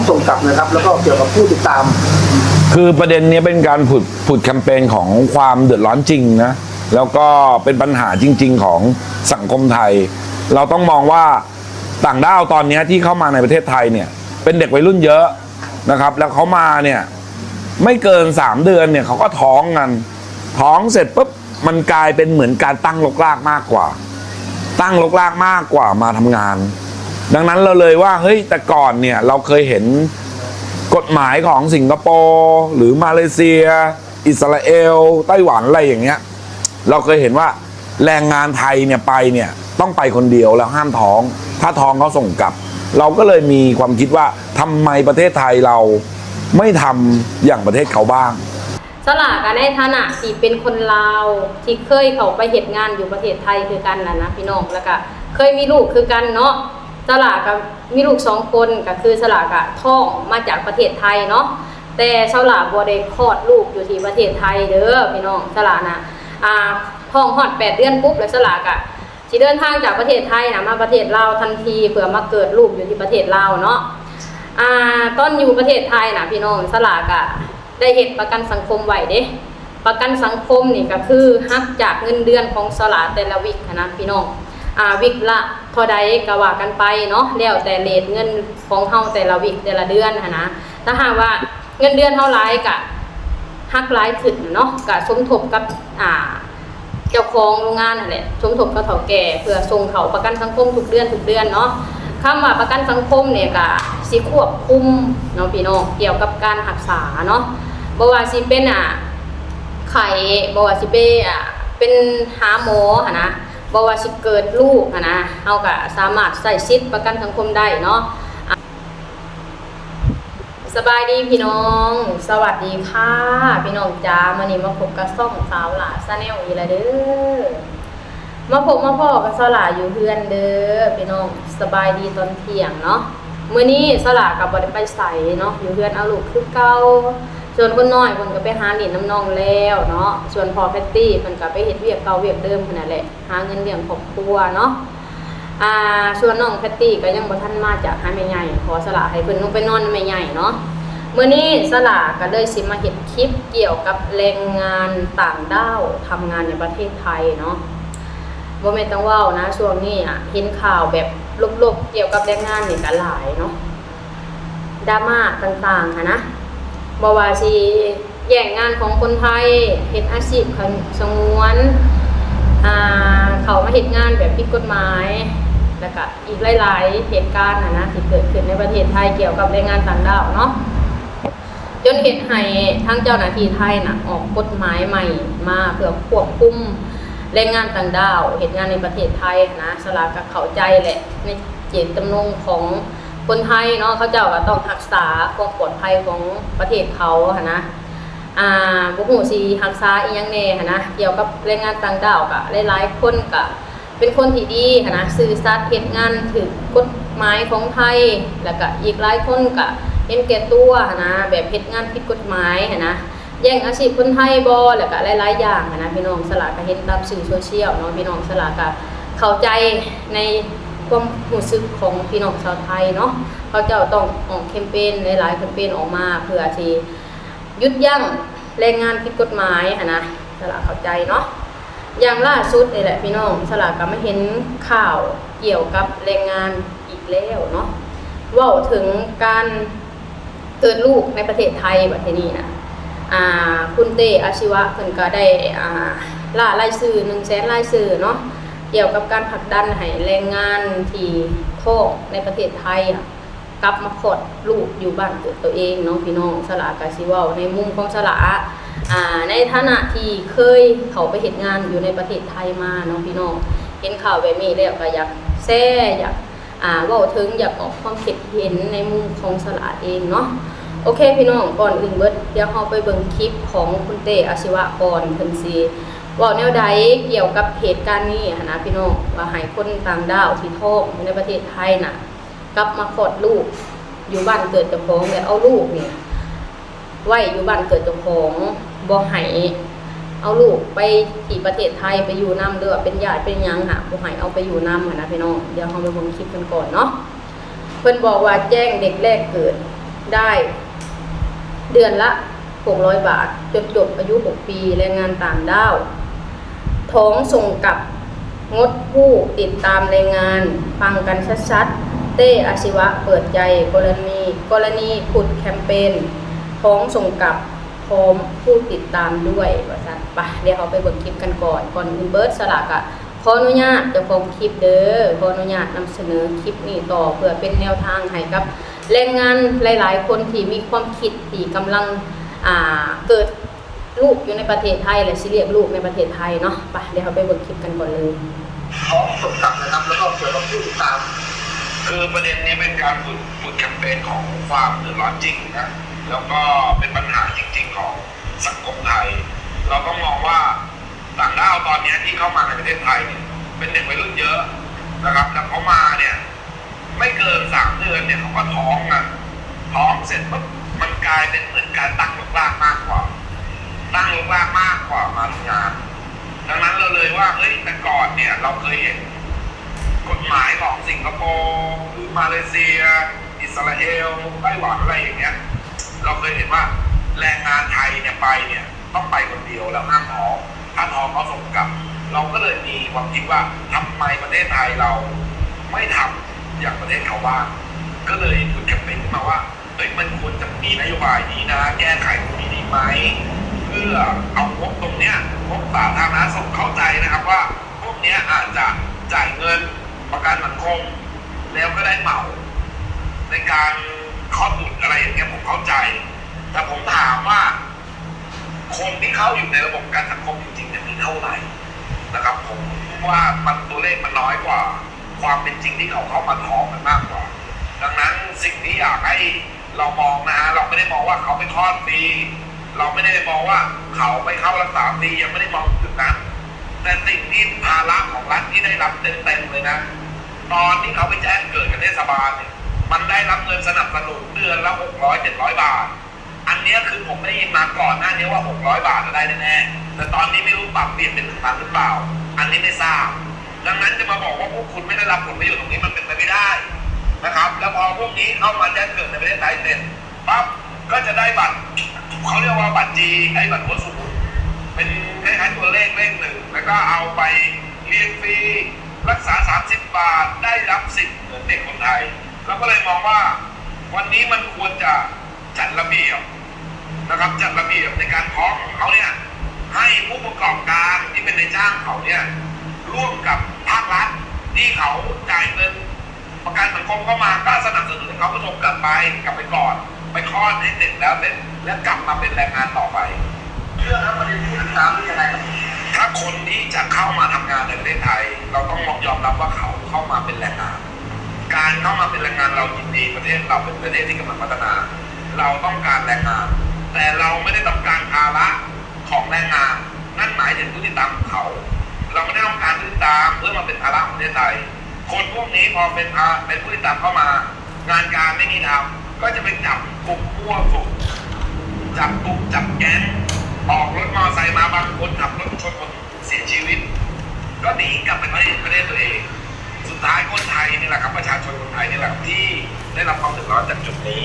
ส่งกลับนะครับ แล้วก็เกี่ยวกับผู้ติดตาม คือประเด็นนี้เป็นการผุดผุดแคมเปญของความเดือดร้อนจริงนะ แล้วก็เป็นปัญหาจริง ๆ ของสังคมไทย เราต้องมองว่าต่างด้าวตอนนี้ที่เข้ามาในประเทศไทยเนี่ย เป็นเด็กวัยรุ่นเยอะนะครับ แล้วเขามาเนี่ยไม่เกินสามเดือนเนี่ยเขาก็ท้องกัน ท้องเสร็จปุ๊บมันกลายเป็นเหมือนการตั้งรกรากมากกว่า ตั้งรกรากมากกว่ามาทำงาน ดังนั้นเราเลยว่า เฮ้ย แต่ก่อนเนี่ยเราเคยเห็นกฎหมายของสิงคโปร์หรือมาเลเซีย อิสราเอล ไต้หวัน อะไรอย่างเงี้ย เราเคยเห็นว่าแรงงานไทยเนี่ยไปเนี่ยต้องไปคนเดียวแล้วห้ามท้อง ถ้าท้องเขาส่งกลับ เราก็เลยมีความคิดว่าทำไมประเทศไทยเราไม่ทำอย่างประเทศเขาบ้าง ສາລາກະໃນຖານະທີ່ເປັນຄົນລາວທີ່ເຄີຍເຂົ້າໄປເຮັດງານຢູ່ປະເທດໄທຄືກັນນະນະພີ່ນ້ອງ ແລ້ວກະເຄີຍມີລູກຄືກັນເນາະ. ສາລາກະມີລູກສອງຄົນ ກະຄືສາລາກະທ້ອງມາຈາກປະເທດໄທເນາະ ແຕ່ສາລາບໍ່ໄດ້ຄອດລູກຢູ່ທີ່ປະເທດໄທເດີພີ່ນ້ອງ. ສາລານະ ອ່າ ທ້ອງຮອດແປດເດືອນປຸບ ແລ້ວສາລາກະຊິເດີນທາງຈາກປະເທດໄທນະ ມາປະເທດລາວທັນທີ ເພື່ອມາເກີດລູກຢູ່ທີ່ປະເທດລາວເນາະ. ອ່າ ຕອນຢູ່ປະເທດໄທນະພີ່ນ້ອງ ສາລາກະ ໄດ້ເຮັດປະກັນສັງຄົມໄວ້ເດ້. ປະກັນສັງຄົມນີ້ກະຄືຫັກຈາກເງິນເດືອນຂອງສາລາແຕ່ລະວິກຫັ້ນນະພີ່ນ້ອງ ອ່າ ວິກລະເທົ່າໃດກະວ່າກັນໄປເນາະ ແລ້ວແຕ່ເຣດເງິນຂອງເຮົາແຕ່ລະວິກແຕ່ລະເດືອນຫັ້ນນະ. ຖ້າຫາກວ່າເງິນເດືອນເຮົາຫຼາຍກະຫັກຫຼາຍຂຶ້ນເນາະ ກະສົມທົບກັບ ອ່າ ເຈົ້າຂອງໂຮງງານຫັ້ນແຫຼະ ສົມທົບກັບເຖົ້າແກ່ ເພື່ອສົ່ງເຂົ້າປະກັນສັງຄົມທຸກເດືອນ ທຸກເດືອນເນາະ. ຄຳວ່າປະກັນສັງຄົມນີ້ກະຊິຄວບຄຸມເນາະພີ່ນ້ອງ ກ່ຽວກັບການຮັກສາເນາະ ບໍ່ວ່າຊິເປັນ ອ່າ ໄຂ້ ບໍ່ວ່າຊິໄປ ອ່າ ເປັນຫາໝໍຫັ້ນນະ ບໍ່ວ່າຊິເກີດລູກຫັ້ນນະ ເຮົາກະສາມາດໃຊ້ສິດປະກັນສັງຄົມໄດ້ເນາະ. ສະບາຍດີພີ່ນ້ອງ ສະຫວັດດີຄ່ະພີ່ນ້ອງຈ໋າ ມື້ນີ້ມາພົບກັບຊ່ອງສາວຫຼ້າ Channel ອີກແລ້ວເດີ. ມາພົບມາພໍ້ກັບສາວຫຼ້າຢູ່ເຮືອນເດີພີ່ນ້ອງ ສະບາຍດີຕອນທ່ຽງເນາະ. ມື້ນີ້ສາວຫຼ້າກະບໍ່ໄດ້ໄປໃສເນາະ ຢູ່ເຮືອນເອົາລູກຄືເກົ່າ. ສ່ວນຄົນນ້ອຍເພິ່ນກະໄປຫາຫຼິ້ນນຳນ້ອງແລ້ວເນາະ ສ່ວນພໍ່ແພັດຕີ້ເພິ່ນກະໄປເຮັດວຽກເກົ່າວຽກເດີມຫັ້ນນະແຫຼະ ຫາເງິນລ້ຽງຄອບຄົວເນາະ. ອ່າ ສ່ວນນ້ອງແພັດຕີ້ກະຍັງບໍ່ທັນມາຈາກຫາແມ່ໃຫຍ່ ເພາະວ່າສາວຫຼ້າໃຫ້ເພິ່ນລົງໄປນອນນຳແມ່ໃຫຍ່ເນາະ. ມື້ນີ້ສາວຫຼ້າກະເລີຍຊິມາເຮັດຄລິບກ່ຽວກັບແຮງງານຕ່າງດ້າວທຳງານໃນປະເທດໄທເນາະ. ບໍ່ແມ່ນຕ້ອງເວົ້ານະ ຊ່ວງນີ້ອະ ເຫັນຂ່າວແບບລົບໆ ກ່ຽວກັບແຮງງານນີ້ກະຫຼາຍເນາະ ດຣາມາຕ່າງໆຫັ້ນນະ ບໍ່ວ່າຊິແຍ່ງງານຂອງຄົນໄທ ເຮັດອາຊີບສະຫງວນ ອ່າ ເຂົ້າມາເຮັດງານແບບຜິດກົດໝາຍ ແລ້ວກະອີກຫຼາຍໆເຫດການຫັ້ນນະ ທີ່ເກີດຂຶ້ນໃນປະເທດໄທກ່ຽວກັບແຮງງານຕ່າງດ້າວເນາະ. ຈົນເຮັດໃຫ້ທາງເຈົ້າໜ້າທີ່ໄທນະ ອອກກົດໝາຍໃໝ່ມາເພື່ອຄວບຄຸມແຮງງານຕ່າງດ້າວເຮັດງານໃນປະເທດໄທຫັ້ນນະ. ສາວຫຼ້າກະເຂົ້າໃຈແຫຼະ ໃນເຈດຈຳນົງຂອງຄົນໄທເນາະ ເຂົາເຈົ້າກະຕ້ອງຮັກສາຄວາມປອດໄພຂອງປະເທດເຂົາຫັ້ນນະ. ອ່າ ບໍ່ຮູ້ຊິຮັກສາອີ່ຫຍັງແດ່ຫັ້ນນະ ກ່ຽວກັບແຮງງານຕ່າງດ້າວ ກະຫຼາຍໆຄົນກະ ເປັນຄົນທີ່ດີຫັ້ນນະ ຊື່ສັດ ເຮັດງານຖືກກົດໝາຍຂອງໄທ ແລ້ວກະອີກຫຼາຍຄົນກະເຫັນແກ່ຕົວຫັ້ນນະ ແບບເຮັດງານຜິດກົດໝາຍຫັ້ນນະ ແຍ່ງອາຊີບຄົນໄທບໍ ແລ້ວກະຫຼາຍໆຢ່າງຫັ້ນນະພີ່ນ້ອງ. ສາວຫຼ້າກະເຫັນຕາມສື່ໂຊຊຽວເນາະພີ່ນ້ອງ ສາວຫຼ້າກະເຂົ້າໃຈໃນຄວາມຮູ້ສຶກຂອງພີ່ນ້ອງຊາວໄທເນາະ ເຂົາເຈົ້າຕ້ອງອອກແຄມເປນ ຫຼາຍໆແຄມເປນອອກມາ ເພື່ອທີ່ ຢຸດຢັ້ງແຮງງານຜິດກົດໝາຍຫັ້ນນະ ສາວຫຼ້າເຂົ້າໃຈເນາະ. ຢ່າງລ່າສຸດນີ້ແຫຼະພີ່ນ້ອງ ສາວຫຼ້າກະມາເຫັນຂ່າວກ່ຽວກັບແຮງງານອີກແລ້ວເນາະ ເວົ້າເຖິງການເກີດລູກໃນປະເທດໄທບັດທີນີ້ນະ ອ່າ ຄຸນເຕ ອາຊີວະ ເພິ່ນກະໄດ້ ອ່າ ລ່າລາຍຊື່ ໜຶ່ງແສນລາຍຊື່ເນາະ ກ່ຽວກັບການຜັກດັນໃຫ້ແຮງງານທີ່ທ້ອງໃນປະເທດໄທ ກັບມາຄອດລູກຢູ່ບ້ານເກີດໂຕເອງເນາະພີ່ນ້ອງ. ສາວຫຼ້າກະຊິເວົ້າໃນມຸມຂອງສາວຫຼ້າ ອ່າ ໃນຖານະທີ່ເຄີຍເຂົ້າໄປເຮັດງານຢູ່ໃນປະເທດໄທມາເນາະພີ່ນ້ອງ ເຫັນຂ່າວແບບນີ້ແລ້ວກະຢາກແຊ ຢາກ ອ່າ ເວົ້າເຖິງ ຢາກອອກຄວາມຄິດເຫັນໃນມຸມຂອງສາວຫຼ້າເອງເນາະ. ໂອເຄພີ່ນ້ອງ ກ່ອນອື່ນເບິດ ດຽວເຮົາໄປເບິ່ງຄລິບຂອງຄຸນເຕ ອາຊີວະ ກ່ອນ ເພິ່ນຊິເວົ້າແນວໃດກ່ຽວກັບເຫດການນີ້ຫັ້ນນະພີ່ນ້ອງ ວ່າໃຫ້ຄົນຕ່າງດ້າວທີ່ທ້ອງຢູ່ໃນປະເທດໄທນະ ກັບມາຄອດລູກຢູ່ບ້ານເກີດເຈົ້າຂອງ ແລະ ເອົາລູກນີ້ໄວ້ຢູ່ບ້ານເກີດເຈົ້າຂອງ ບໍ່ໃຫ້ເອົາລູກໄປທີ່ປະເທດໄທໄປຢູ່ນຳ ຫຼືວ່າເປັນຍາດເປັນຫຍັງຫາ ບໍ່ໃຫ້ເອົາໄປຢູ່ນຳຫັ້ນນະພີ່ນ້ອງ. ດຽວເຮົາມາເບິ່ງຄລິບກັນກ່ອນເນາະ. ເພິ່ນບອກວ່າແຈ້ງເດັກແລກເກີດ ໄດ້ເດືອນລະຫົກຮ້ອຍບາດ ຈົນຈົບອາຍຸຫົກປີ. ແຮງງານຕ່າງດ້າວ ທ້ອງສົ່ງກັບ ງົດຜູ້ຕິດຕາມແຮງງານ. ຟັງກັນຊັດໆ ເຕ້ ອາຊີວະ ເປີດໃຈ ກໍລະນີ ກໍລະນີພຸດແຄມເປນ ທ້ອງສົ່ງກັບ ພ້ອມຜູ້ຕິດຕາມດ້ວຍ ວ່າຊັ້ນ. ປະ ດຽວເຮົາໄປເບິ່ງຄລິບກັນກ່ອນ. ກ່ອນອື່ນເບີດ ສະຫຼາກະຂໍອະນຸຍາດເຈົ້າຂອງຄລິບເດີ ຂໍອະນຸຍາດນຳສະເໜີຄລິບນີ້ຕໍ່ ເພື່ອເປັນແນວທາງໃຫ້ກັບແຮງງານຫຼາຍໆຄົນທີ່ມີຄວາມຄິດທີ່ກຳລັງ ອ່າ ເກີດລູກຢູ່ໃນປະເທດໄທ ແລະ ຊິລ້ຽງລູກໃນປະເທດໄທເນາະ. ປະ ດຽວເຮົາໄປເບິ່ງຄລິບກັນກ່ອນເລີຍ. ພ້ອມສົມກັບນະຄັບ ແລ້ວກໍກ່ຽວກັບຜູ້ຕິດຕາມ ຄືປະເດັນນີ້ເປັນການ boot boot campaign ຂອງຄວາມເດືອດຮ້ອນຈິງນະ ແລ້ວກໍເປັນບັນຫາຈິງໆຂອງສັງຄົມໄທ. ເຮົາຕ້ອງມອງວ່າຕ່າງດ້າວຕອນເນີ້ຍທີ່ເຂົ້າມາໃນປະເທດໄທເນີ້ຍ ເປັນເດັກໄວລຸ້ນເຍອະນະຄັບ ແລ້ວເຂົາມາເນີ້ຍ ໄມ່ເກີນສາມເດືອນເນີ້ຍ ເຂົາກໍທ້ອງນະ ທ້ອງເສັດປຶບ ມັນກາຍເປັນເໝືອນການຕັ້ງລົກລາກມາກກວ່າ ຕັ້ງລົກລາກມາກກວ່າມາທຳງານ. ດັ່ງນັ້ນເຮົາເລີຍວ່າ ເອີຍ ແຕ່ກ່ອນເນີ້ຍ ເຮົາເຄີຍເຫັນກົດໝາຍຂອງສິງກະໂປ ຫຼື ມາເລເຊຍ ອິດສະຣາເອວ ໄຕ້ຫວັນ ອະໄລຢ່າງເນີ້ຍ ເຮົາເຄີຍເຫັນວ່າແຮງງານໄທເນີ້ຍໄປເນີ້ຍ ຕ້ອງໄປຄົນດຽວ ແລ້ວຫ້າມທ້ອງ ຖ້າທ້ອງເຂົາສົ່ງກັບ. ເຮົາກໍເລີຍມີຄວາມຄິດວ່າ ທຳໄມປະເທດໄທເຮົາໄມ່ທຳຢ່າງປະເທດເຂົາບ້າງ? ກໍເລີຍ boot campaign ຂຶ້ນມາວ່າ ເອີຍ ມັນຄວນຈະມີນະໂຍບາຍດີນະ ແກ້ໄຂຕົງນີ້ດີໄໝ ເພື່ອເອົາງົບຕົງເນີ້ຍ ງົບສາທາລະນະສຸກ ເຂົ້າໃຈນະຄັບວ່າ ພວກເນີ້ຍອາດຈະຈ່າຍເງິນປະກັນສັງຄົມ ແລ້ວກໍໄດ້ເໝົາໃນການຄອດບຸດ ອະໄລຢ່າງເນີ້ຍ ຜົມເຂົ້າໃຈ. ແຕ່ຜົມຖາມວ່າ ຄົນທີ່ເຂົ້າຢູ່ໃນລະບົບປະກັນສັງຄົມຈິງໆເນີ້ຍ ມີເທົ່າໃດນະຄັບ? ຜົມວ່າມັນ ຕົວເລກມັນນ້ອຍກວ່າຄວາມເປັນຈິງທີ່ເຂົາເຂົ້າມາທ້ອງກັນມາກກວ່າ. ດັ່ງນັ້ນ ສິ່ງທີ່ຢາກໃຫ້ເຮົາມອງນະ ເຮົາໄມ່ໄດ້ມອງວ່າເຂົາໄປຄອດຟຣີ ເຮົາໄມ່ໄດ້ໄປມອງວ່າເຂົາໄປເຂົ້າຮັກສາຟຣີ ຍັງໄມ່ໄດ້ມອງຈຸດນັ້ນ. ແຕ່ສິ່ງທີ່ ພາລະຂອງລັດທີ່ໄດ້ຮັບເຕັມໆເລີຍນະ ຕອນທີ່ເຂົາໄປແຈ້ງເກີດກັບເທດສະບານເນີ້ຍ ມັນໄດ້ຮັບເງິນສະໜັບສະໜູນເດືອນລະຫົກຮ້ອຍ ເຈັດຮ້ອຍບາດ. ອັນເນີ້ຍຄືຜົມໄດ້ຍິນມາກ່ອນໜ້ານີ້ວ່າຫົກຮ້ອຍບາດລະໄດ້ແນ່ໆ ແຕ່ຕອນນີ້ໄມ່ຮູ້ປັບປ່ຽນເປັນໜຶ່ງພັນຫຼືເປົ່າ ອັນນີ້ໄມ່ຊາບ. ດັ່ງນັ້ນຈະມາບອກວ່າພວກຄຸນໄມ່ໄດ້ຮັບຜົນປະໂຫຍດຕົງນີ້ ມັນເປັນໄປໄມ່ໄດ້ນະຄັບ. ແລ້ວພໍພວກນີ້ເຂົ້າມາແຈ້ງເກີດໃນປະເທດໄທເສັດປັບ ກໍຈະໄດ້ບັດ ເຂົາຮຽກວ່າບັດຈີ ໄອ້ບັດຫົວສູນ ເປັນຄ້າຍໆຕົວເລກເລກໜຶ່ງ ແລ້ວກໍເອົາໄປລ້ຽງຟຣີ ຮັກສາສາມສິບບາດ ໄດ້ຮັບສິດເໝືອນເດັກຄົນໄທ. ເຮົາກໍເລີຍມອງວ່າ ວັນນີ້ມັນຄວນຈະ ຈັດລະບຽບນະຄັບ ຈັດລະບຽບໃນການຟ້ອງເຂົາເນີ້ຍ ໃຫ້ຜູ້ປະກອບການທີ່ເປັນນາຍຈ້າງເຂົາເນີ້ຍ ຮ່ວມກັບພາກລັດທີ່ເຂົາຈ່າຍເງິນປະກັນສັງຄົມເຂົ້າມາ ກໍສະໜັບສະໜູນໃຫ້ເຂົາສົ່ງກັບໄປ ກັບໄປກ່ອນ ໄປຄອດໃຫ້ເສັດແລ້ວເສັດ ແລ້ວກັບມາເປັນແຮງງານຕໍ່ໄປ. ເລື່ອງນັ້ນປະເດັນທີ່ຕິດຕາມນີ້ຍັງໄງ? ຖ້າຄົນທີ່ຈະເຂົ້າມາທຳງານໃນປະເທດໄທ ເຮົາຕ້ອງຍອມຮັບວ່າເຂົາເຂົ້າມາເປັນແຮງງານ. ການເຂົ້າມາເປັນແຮງງານ ເຮົາຍິນດີ ປະເທດເຮົາເປັນປະເທດທີ່ກຳລັງພັດທະນາ ເຮົາຕ້ອງການແຮງງານ ແຕ່ເຮົາໄມ່ໄດ້ຕ້ອງການພາລະຂອງແຮງງານ ນັ້ນໝາຍເຖິງຜູ້ຕິດຕາມຂອງເຂົາ ເຮົາໄມ່ໄດ້ຕ້ອງການຜູ້ຕິດຕາມເພື່ອມາເປັນພາລະຂອງປະເທດໄທ. ຄົນພວກນີ້ພໍເປັນພາ ເປັນຜູ້ຕິດຕາມເຂົ້າມາ ງານການໄມ່ມີທຳ ກໍຈະໄປຈັບກຸ່ມມົ້ວສຸມ ຈັບກຸ່ມຈັບແກັງ ອອກລົດມໍໄຊມາ ບາງຄົນຂັບລົດຊົນຄົນ ເສຍຊີວິດ ກໍໜີກັບໄປປະເທດ ປະເທດຕົວເອງ. ສຸດທ້າຍຄົນໄທນີ້ແຫຼະຄັບ ປະຊາຊົນຄົນໄທນີ້ແຫຼະທີ່ໄດ້ຮັບຄວາມເດືອດຮ້ອນຈາກຈຸດນີ້.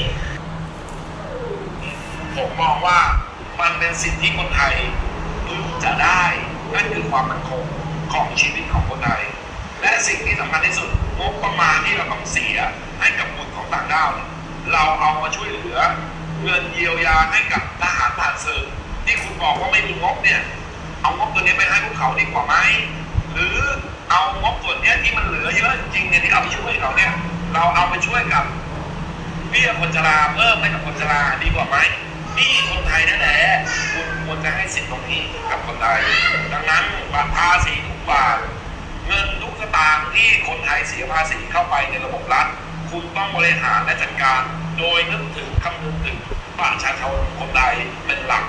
ຜົມມອງວ່າມັນເປັນສິ່ງທີ່ຄົນໄທເພິ່ງຈະໄດ້ ນັ້ນຄືຄວາມໝັ້ນຄົງຂອງຊີວິດຂອງຄົນໄທ. ແລະ ສິ່ງທີ່ສຳຄັນທີ່ສຸດ ງົບປະມານທີ່ເຮົາຕ້ອງເສຍໃຫ້ກັບບຸນຂອງຕ່າງດ້າວ ເຮົາເອົາມາຊ່ວຍເຫຼືອເງິນຢຽວຢາໃຫ້ກັບທະຫານຜ່ານເຊີງ ທີ່ຄຸນບອກວ່າໄມ່ມີງົບເນີ້ຍ ເອົາງົບຕົວນີ້ໄປໃຫ້ພວກເຂົາດີກວ່າໄໝ? ຫຼື ເອົາງົບສ່ວນເນີ້ຍທີ່ມັນເຫຼືອເຍອະຈິງໆເນີ້ຍ ທີ່ເອົາໄປຊ່ວຍເຂົາເນີ້ຍ ເຮົາເອົາໄປຊ່ວຍກັບເບ້ຍຄົນຊະລາ ເພີ່ມໃຫ້ກັບຄົນຊະລາດີກວ່າໄໝ? ໜີ້ຄົນໄທແທ້ໆ ຄຸນຄວນຈະໃຫ້ສິດຕົງນີ້ກັບຄົນໄທ. ດັ່ງນັ້ນ ບັດພາສີທຸກບາດ ເງິນທຸກສະຕາງທີ່ຄົນໄທເສຍພາສີເຂົ້າໄປໃນລະບົບລັດ ຄຸນຕ້ອງບໍລິຫານ ແລະ ຈັດການໂດຍນຶກເຖິງ ຄຳນຶງເຖິງປະຊາຊົນຄົນໄທເປັນຫຼັກ.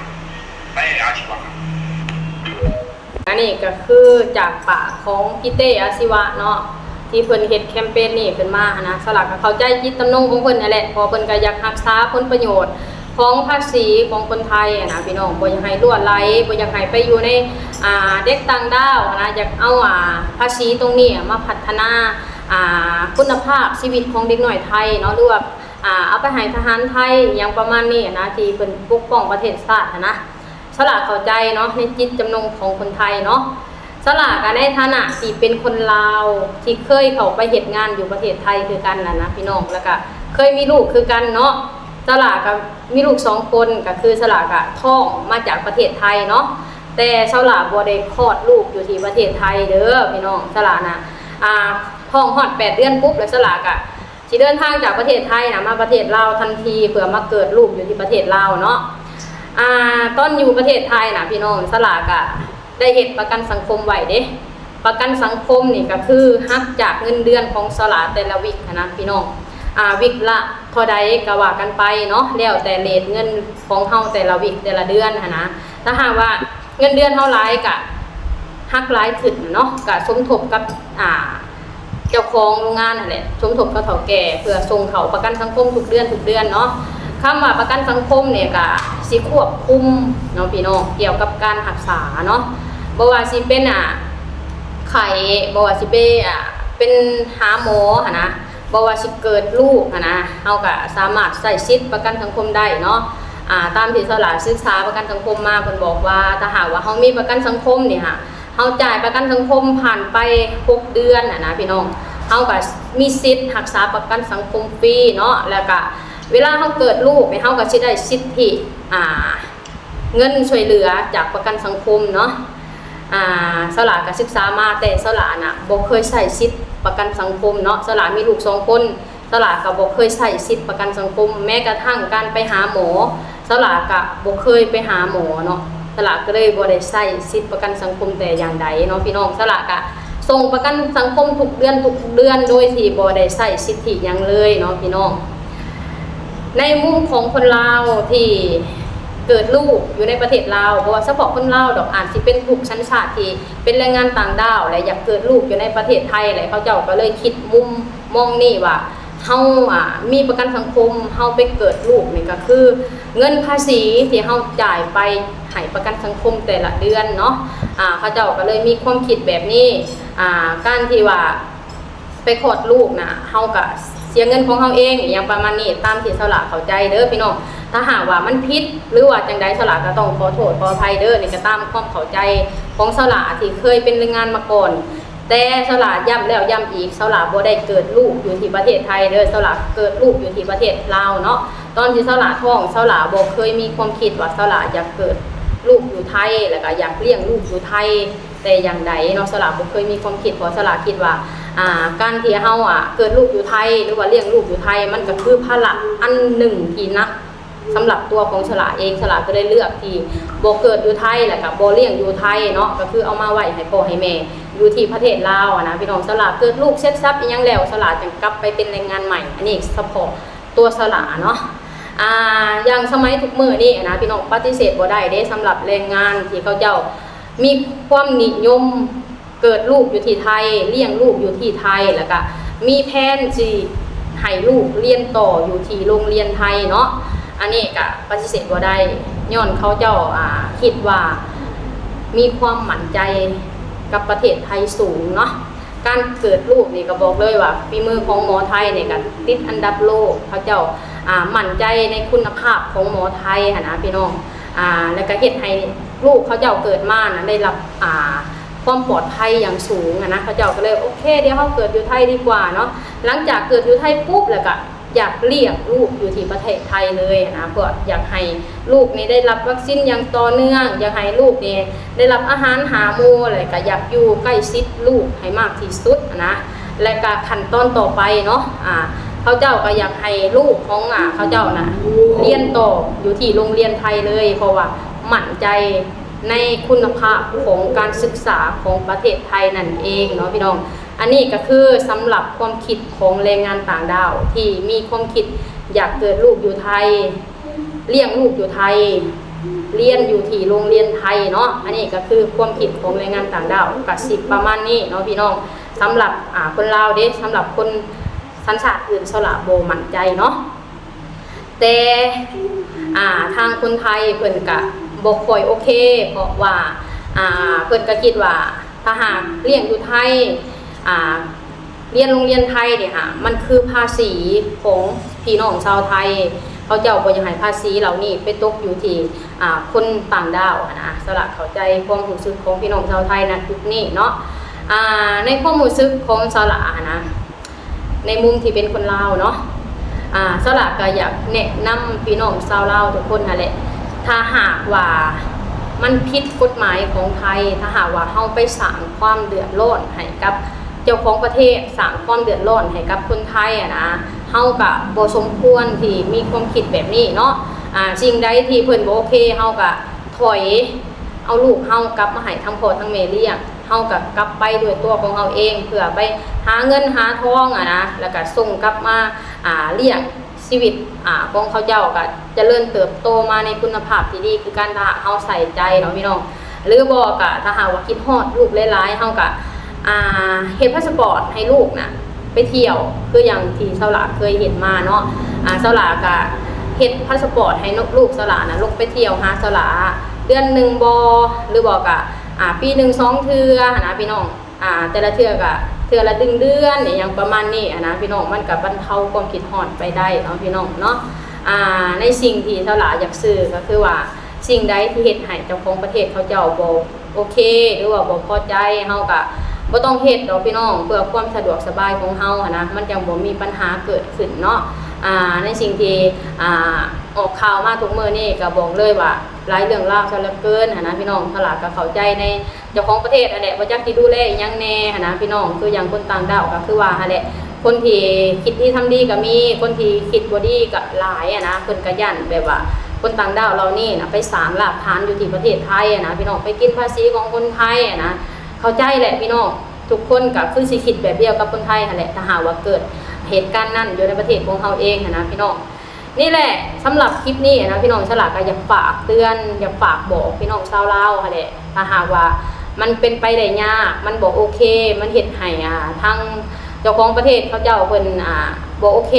ແຕ່ອາຊີວະ ອັນນີ້ກໍຄືຈາກປາກຂອງພີ່ເຕ້ ອາຊີວະເນາະ ທີ່ເພິ່ນເຮັດແຄມເປນນີ້ຂຶ້ນມາຫັ້ນນະ. ສາລາກໍເຂົ້າໃຈຈິດຕຳນົງຂອງເພິ່ນຫັ້ນແຫຼະ ເພາະເພິ່ນກໍຢາກຮັກສາຜົນປະໂຫຍດຂອງພາສີຂອງຄົນໄທຫັ້ນນະ ພີ່ນ້ອງ ບໍ່ຢາກໃຫ້ຮົ່ວໄຫຼ ບໍ່ຢາກໃຫ້ໄປຢູ່ໃນ ອ່າ ເດັກຕ່າງດ້າວຫັ້ນນະ ຢາກເອົາ ອ່າ ພາສີຕົງນີ້ມາພັດທະນາ ອ່າ ຄຸນນະພາບຊີວິດຂອງເດັກນ້ອຍໄທເນາະ ຫຼືວ່າ ອ່າ ເອົາໄປໃຫ້ທະຫານໄທ ອີ່ຫຍັງປະມານນີ້ນະ ທີ່ເພິ່ນປົກປ້ອງປະເທດຊາດຫັ້ນນະ. ສະຫຼາເຂົ້າໃຈເນາະ ໃນຈິດຈຳນົງຂອງຄົນໄທເນາະ. ສະຫຼາກະໃນຖານະທີ່ເປັນຄົນລາວ ທີ່ເຄີຍເຂົ້າໄປເຮັດງານຢູ່ປະເທດໄທຄືກັນນະນະ ພີ່ນ້ອງ ແລ້ວກະເຄີຍມີລູກຄືກັນເນາະ. ສະຫຼາກະມີລູກສອງຄົນ ກະຄືສະຫຼາກະທ້ອງມາຈາກປະເທດໄທເນາະ ແຕ່ສະຫຼາບໍ່ໄດ້ຄອດລູກຢູ່ທີ່ປະເທດໄທເດີພີ່ນ້ອງ. ສະຫຼານະ ອ່າ ທ້ອງຮອດແປດເດືອນປຸບ ແລ້ວສະຫຼາກະ ຊິເດີນທາງຈາກປະເທດໄທນະ ມາປະເທດລາວທັນທີ ເພື່ອມາເກີດລູກຢູ່ທີ່ປະເທດລາວເນາະ. ອ່າ ຕອນຢູ່ປະເທດໄທນະ ພີ່ນ້ອງ ສະຫຼາກະໄດ້ເຮັດປະກັນສັງຄົມໄວ້ເດ້. ປະກັນສັງຄົມນີ້ກະຄືຫັກຈາກເງິນເດືອນຂອງສະຫຼາແຕ່ລະວິກຫັ້ນນະ ພີ່ນ້ອງ. ອ່າ ວິກລະເທົ່າໃດກະວ່າກັນໄປເນາະ ແລ້ວແຕ່ເຣດເງິນຂອງເຮົາແຕ່ລະວິກແຕ່ລະເດືອນຫັ້ນນະ. ຖ້າຫາກວ່າເງິນເດືອນເຮົາຫຼາຍກະຫັກຫຼາຍຂຶ້ນເນາະ ກະສົມທົບກັບ ອ່າ ເຈົ້າຂອງໂຮງງານຫັ້ນແຫຼະ ສົມທົບກັບເຖົ້າແກ່ ເພື່ອສົ່ງເຂົ້າປະກັນສັງຄົມທຸກເດືອນ ທຸກເດືອນເນາະ. ຄຳວ່າປະກັນສັງຄົມນີ້ກະຊິຄວບຄຸມເນາະ ພີ່ນ້ອງ ກ່ຽວກັບການຮັກສາເນາະ ບໍ່ວ່າຊິເປັນ ອ່າ ໄຂ້ ບໍ່ວ່າຊິໄປ ອ່າ ເປັນຫາໝໍຫັ້ນນະ ບໍ່ວ່າຊິເກີດລູກຫັ້ນນະ ເຮົາກະສາມາດໃຊ້ສິດປະກັນສັງຄົມໄດ້ເນາະ. ອ່າ ຕາມທີ່ສະຫຼາສຶກສາປະກັນສັງຄົມມາ ເພິ່ນບອກວ່າ ຖ້າຫາກວ່າເຮົາມີປະກັນສັງຄົມນີ້ຫະ ເຮົາຈ່າຍປະກັນສັງຄົມຜ່ານໄປຫົກເດືອນຫັ້ນນະ ພີ່ນ້ອງ ເຮົາກະມີສິດຮັກສາປະກັນສັງຄົມຟຣີເນາະ ແລ້ວກະເວລາເຮົາເກີດລູກນີ້ ເຮົາກະຊິໄດ້ສິດທິ ອ່າ ເງິນຊ່ວຍເຫຼືອຈາກປະກັນສັງຄົມເນາະ. ອ່າ ສະຫຼາກະສຶກສາມາ ແຕ່ສະຫຼານະບໍ່ເຄີຍໃຊ້ສິດປະກັນສັງຄົມເນາະ. ສະຫຼາມີລູກສອງຄົນ ສະຫຼາກະບໍ່ເຄີຍໃຊ້ສິດປະກັນສັງຄົມ ແມ້ກະທັ່ງການໄປຫາໝໍ ສະຫຼາກະບໍ່ເຄີຍໄປຫາໝໍເນາະ. ສະຫຼາກະເລີຍບໍ່ໄດ້ໃຊ້ສິດປະກັນສັງຄົມແຕ່ຢ່າງໃດເນາະ ພີ່ນ້ອງ. ສະຫຼາກະສົ່ງປະກັນສັງຄົມທຸກເດືອນ ທຸກເດືອນ ໂດຍທີ່ບໍ່ໄດ້ໃຊ້ສິດທິຫຍັງເລີຍເນາະ ພີ່ນ້ອງ. ໃນມຸມຂອງຄົນລາວທີ່ເກີດລູກຢູ່ໃນປະເທດລາວ ບໍ່ວ່າສະເພາະຄົນລາວດອກ ອາດຊິເປັນທຸກສັນຊາດທີ່ເປັນແຮງງານຕ່າງດ້າວ ແລະ ຢາກເກີດລູກຢູ່ໃນປະເທດໄທ ແລະ ເຂົາເຈົ້າກະເລີຍຄິດມຸມມອງນີ້ວ່າ ເຮົາ ອ່າ ມີປະກັນສັງຄົມ ເຮົາໄປເກີດລູກນີ້ກະຄືເງິນພາສີທີ່ເຮົາຈ່າຍໄປໃຫ້ປະກັນສັງຄົມແຕ່ລະເດືອນເນາະ. ອ່າ ເຂົາເຈົ້າກະເລີຍມີຄວາມຄິດແບບນີ້ ອ່າ ການທີ່ວ່າ ໄປຄອດລູກນະ ເຮົາກະເສຍເງິນຂອງເຮົາເອງ ອີ່ຫຍັງປະມານນີ້ ຕາມທີ່ສະຫຼາເຂົ້າໃຈເດີພີ່ນ້ອງ. ຖ້າຫາກວ່າມັນຜິດ ຫຼືວ່າຈັ່ງໃດ ສະຫຼາກະຕ້ອງຂໍໂທດຂໍອະໄພເດີ. ນີ້ກະຕາມຄວາມເຂົ້າໃຈຂອງສະຫຼາທີ່ເຄີຍເປັນແຮງງານມາກ່ອນ ແຕ່ສະຫຼາຢ້ຳແລ້ວຢ້ຳອີກ ສະຫຼາບໍ່ໄດ້ເກີດລູກຢູ່ທີ່ປະເທດໄທເດີ ສະຫຼາເກີດລູກຢູ່ທີ່ປະເທດລາວເນາະ. ຕອນທີ່ສະຫຼາທ້ອງ ສະຫຼາບໍ່ເຄີຍມີຄວາມຄິດວ່າສະຫຼາຢາກເກີດລູກຢູ່ໄທ ແລ້ວກະຢາກລ້ຽງລູກຢູ່ໄທ ແຕ່ຢ່າງໃດເນາະ. ສະຫຼາບໍ່ເຄີຍມີຄວາມຄິດ ເພາະສະຫຼາຄິດວ່າ ອ່າ ການທີ່ເຮົາ ອ່າ ເກີດລູກຢູ່ໄທ ຫຼືວ່າລ້ຽງລູກຢູ່ໄທ ມັນກະຄືພາລະອັນໜຶ່ງທີ່ໜັກສຳລັບຕົວຂອງສະຫຼາເອງ. ສະຫຼາກະເລີຍເລືອກທີ່ບໍ່ເກີດຢູ່ໄທ ແລ້ວກະບໍ່ລ້ຽງຢູ່ໄທເນາະ ກະຄືເອົາມາໄວ້ໃຫ້ພໍ່ໃຫ້ແມ່ຢູ່ທີ່ປະເທດລາວຫັ້ນນະ ພີ່ນ້ອງ. ສະຫຼາເກີດລູກເສັດສັບອີ່ຫຍັງແລ້ວ ສະຫຼາຈຶ່ງກັບໄປເປັນແຮງງານໃໝ່. ອັນນີ້ສະເພາະ ຕົວສະຫຼາເນາະ. ອ່າ ຢ່າງສະໄໝທຸກມື້ນີ້ນະ ພີ່ນ້ອງ ປະຕິເສດບໍ່ໄດ້ເດ້ ສຳລັບແຮງງານທີ່ເຂົາເຈົ້າມີຄວາມນິຍົມເກີດລູກຢູ່ທີ່ໄທ ລ້ຽງລູກຢູ່ທີ່ໄທ ແລ້ວກະມີແຜນຊິໃຫ້ລູກຮຽນຕໍ່ຢູ່ທີ່ໂຮງຮຽນໄທເນາະ. ອັນນີ້ກະປະຕິເສດບໍ່ໄດ້ ຍ້ອນເຂົາເຈົ້າ ອ່າ ຄິດວ່າມີຄວາມໝັ້ນໃຈກັບປະເທດໄທສູງເນາະ. ການເກີດລູກນີ້ກະບອກເລີຍວ່າ ຝີມືຂອງໝໍໄທນີ້ກະຕິດອັນດັບໂລກ ເຂົາເຈົ້າ ອ່າ ໝັ້ນໃຈໃນຄຸນນະພາບຂອງໝໍໄທຫັ້ນນະ ພີ່ນ້ອງ. ອ່າ ແລ້ວກະເຮັດໃຫ້ລູກເຂົາເຈົ້າເກີດມານະ ໄດ້ຮັບ ອ່າ ຄວາມປອດໄພຢ່າງສູງຫັ້ນນະ. ເຂົາເຈົ້າກະເລີຍ ໂອເຄ ດຽວເຮົາເກີດຢູ່ໄທດີກວ່າເນາະ. ຫຼັງຈາກເກີດຢູ່ໄທປຸບ ແລ້ວກະ ຢາກລ້ຽງລູກຢູ່ທີ່ປະເທດໄທເລີຍຫັ້ນນະ ເພື່ອຢາກໃຫ້ລູກນີ້ໄດ້ຮັບວັກຊີນຢ່າງຕໍ່ເນື່ອງ ຢາກໃຫ້ລູກນີ້ໄດ້ຮັບອາຫານຫ້າໝູ່ ແລະກະຢາກຢູ່ໃກ້ຊິດລູກໃຫ້ມາກທີ່ສຸດຫັ້ນນະ. ແລະກະຂັ້ນຕອນຕໍ່ໄປເນາະ ອ່າ ເຂົາເຈົ້າກະຢາກໃຫ້ລູກຂອງ ອ່າ ເຂົາເຈົ້ານະ ຮຽນຕໍ່ຢູ່ທີ່ໂຮງຮຽນໄທເລີຍ ເພາະວ່າໝັ້ນໃຈໃນຄຸນນະພາບຂອງການສຶກສາຂອງປະເທດໄທນັ້ນເອງເນາະ ພີ່ນ້ອງ. ອັນນີ້ກະຄືສຳລັບຄວາມຄິດຂອງແຮງງານຕ່າງດ້າວທີ່ມີຄວາມຄິດຢາກເກີດລູກຢູ່ໄທ, ລ້ຽງລູກຢູ່ໄທ, ຮຽນຢູ່ທີ່ໂຮງຮຽນໄທເນາະ. ອັນນີ້ກະຄືຄວາມຄິດຂອງແຮງງານຕ່າງດ້າວ ກະຊິປະມານນີ້ເນາະພີ່ນ້ອງ. ສຳລັບ ອ່າ ຄົນລາວເດ້, ສຳລັບຄົນສັນຊາດອື່ນ ສາວຫຼ້າບໍ່ໝັ້ນໃຈເນາະ. ແຕ່ ອ່າ ທາງຄົນໄທເພິ່ນກະບໍ່ຄ່ອຍໂອເຄ ເພາະວ່າ ອ່າ ເພິ່ນກະຄິດວ່າ ຖ້າຫາກລ້ຽງຢູ່ໄທ ອ່າ ຮຽນໂຮງຮຽນໄທນີ້ຫາ ມັນຄືພາສີຂອງ ພີ່ນ້ອງຊາວໄທເຂົາເຈົ້າບໍ່ຢາກໃຫ້ພາສີເຫຼົ່ານີ້ໄປຕົກຢູ່ທີ່ ອ່າ ຄົນຕ່າງດ້າວຫັ້ນນະ. ສາລະເຂົ້າໃຈຄວາມຮູ້ສຶກຂອງພີ່ນ້ອງຊາວໄທນະຈຸດນີ້ເນາະ. ອ່າ ໃນຄວາມຮູ້ສຶກຂອງສາລະຫັ້ນນະ ໃນມຸມທີ່ເປັນຄົນລາວເນາະ ອ່າ ສາລະກໍຢາກແນະນຳພີ່ນ້ອງຊາວລາວທຸກຄົນຫັ້ນແຫຼະ ຖ້າຫາກວ່າມັນຜິດກົດໝາຍຂອງໄທ, ຖ້າຫາກວ່າເຮົາໄປສ້າງຄວາມເດືອດຮ້ອນໃຫ້ກັບເຈົ້າຂອງປະເທດ, ສ້າງຄວາມເດືອດຮ້ອນໃຫ້ກັບຄົນໄທຫັ້ນນະ, ເຮົາກໍບໍ່ສົມຄວນທີ່ມີຄວາມຄິດແບບນີ້ເນາະ. ອ່າ ສິ່ງໃດທີ່ເພິ່ນບໍ່ໂອເຄ ເຮົາກໍຖອຍເອົາລູກເຮົາກັບມາໃຫ້ທັງພໍ່ທັງແມ່ລ້ຽງ, ເຮົາກໍກັບໄປດ້ວຍຕົວຂອງເຮົາເອງ ເພື່ອໄປຫາເງິນຫາທອງຫັ້ນນະ ແລ້ວກໍສົ່ງກັບມາ ອ່າ ລ້ຽງ ຊີວິດ ອ່າ ຂອງເຂົາເຈົ້າກໍຈະເລີນເຕີບໂຕມາໃນຄຸນນະພາບທີ່ດີຄືກັນ ຖ້າຫາກເຮົາໃສ່ໃຈເນາະພີ່ນ້ອງ. ຫຼືບໍ່ກໍຖ້າຫາກວ່າຄິດຮອດລູກຫຼາຍໆ ເຮົາກໍ ອ່າ ເຮັດພາສະປອດໃຫ້ລູກນະໄປທ່ຽວ ຄືຢ່າງທີ່ສາວຫຼ້າເຄີຍເຮັດມາເນາະ. ອ່າ ສາວຫຼ້າກໍເຮັດພາສະປອດໃຫ້ລູກສາວຫຼ້ານະ ລົງໄປທ່ຽວຫາສາວຫຼ້າເດືອນໜຶ່ງບໍ່ ຫຼືບໍ່ກໍ ອ່າ ປີໜຶ່ງສອງເທື່ອຫັ້ນນະພີ່ນ້ອງ. ອ່າ ແຕ່ລະເທື່ອກະເທື່ອລະໜຶ່ງເດືອນ ອີ່ຫຍັງປະມານນີ້ຫັ້ນນະພີ່ນ້ອງ, ມັນກະບັນເທົາຄວາມຄິດຮອດໄປໄດ້ເນາະພີ່ນ້ອງເນາະ. ອ່າ ໃນສິ່ງທີ່ສາວຫຼ້າຢາກສື່ກໍຄືວ່າ ສິ່ງໃດທີ່ເຮັດໃຫ້ເຈົ້າຂອງປະເທດເຂົາເຈົ້າບໍ່ໂອເຄ ຫຼືວ່າບໍ່ພໍໃຈ ເຮົາກະບໍ່ຕ້ອງເຮັດດອກພີ່ນ້ອງ, ເພື່ອຄວາມສະດວກສະບາຍຂອງເຮົາຫັ້ນນະ ມັນຈັ່ງບໍ່ມີບັນຫາເກີດຂຶ້ນເນາະ. ອ່າ ໃນສິ່ງທີ່ ອ່າ ອອກຂ່າວມາທຸກມື້ນີ້ ກໍບອກເລີຍວ່າຫຼາຍເລື່ອງລາວຊະເຫຼືອເກີນຫັ້ນນະພີ່ນ້ອງ. ສາວຫຼ້າກໍເຂົ້າໃຈໃນ ເຈົ້າຂອງປະເທດຫັ້ນແຫຼະ ບໍ່ຈັກຊິດູແລອີ່ຫຍັງແດ່ຫັ້ນນະພີ່ນ້ອງ. ຄືຢ່າງຄົນຕ່າງດ້າວກໍຄືວ່າຫັ້ນແຫຼະ ຄົນທີ່ຄິດດີທຳດີກໍມີ, ຄົນທີ່ຄິດບໍ່ດີກໍຫຼາຍຫັ້ນນະ. ເພິ່ນກໍຢ້ານແບບວ່າຄົນຕ່າງດ້າວເຫຼົ່ານີ້ນະ ໄປສ້າງລາກຖານຢູ່ທີ່ປະເທດໄທຫັ້ນນະພີ່ນ້ອງ, ໄປກິນພາສີຂອງຄົນໄທຫັ້ນນະ. ເຂົ້າໃຈແຫຼະພີ່ນ້ອງ, ທຸກຄົນກໍຄືຊິຄິດແບບດຽວກັບຄົນໄທຫັ້ນແຫຼະ ຖ້າຫາກວ່າເກີດເຫດການນັ້ນຢູ່ໃນປະເທດຂອງເຮົາເອງຫັ້ນນະພີ່ນ້ອງ. ນີ້ແຫຼະ ສຳລັບຄລິບນີ້ນະພີ່ນ້ອງ, ສາວຫຼ້າກໍຢາກຝາກເຕືອນ ຢາກຝາກບອກພີ່ນ້ອງຊາວລາວຫັ້ນແຫຼະ. ຖ້າຫາກວ່າມັນເປັນໄປໄດ້ຍາກ ມັນບໍ່ໂອເຄ ມັນເຮັດໃຫ້ ອ່າ ທາງເຈົ້າຂອງປະເທດເຂົາເຈົ້າເພິ່ນ ອ່າ ບໍ່ໂອເຄ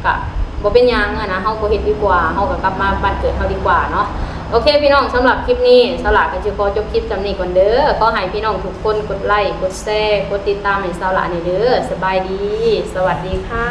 ກະບໍ່ເປັນຫຍັງຫັ້ນນະ, ເຮົາບໍ່ເຮັດດີກວ່າ, ເຮົາກໍກັບມາບ້ານເກີດເຮົາດີກວ່າເນາະ. ໂອເຄພີ່ນ້ອງ, ສຳລັບຄລິບນີ້ ສາວຫຼ້າກໍຊິຂໍຈົບຄລິບສ່ຳນີ້ກ່ອນເດີ. ຂໍໃຫ້ພີ່ນ້ອງທຸກຄົນກົດໄລ ກົດແຊ ກົດຕິດຕາມໃຫ້ສາວຫຼ້າແດ່ເດີ. ສະບາຍດີ, ສະຫວັດດີຄ່ະ.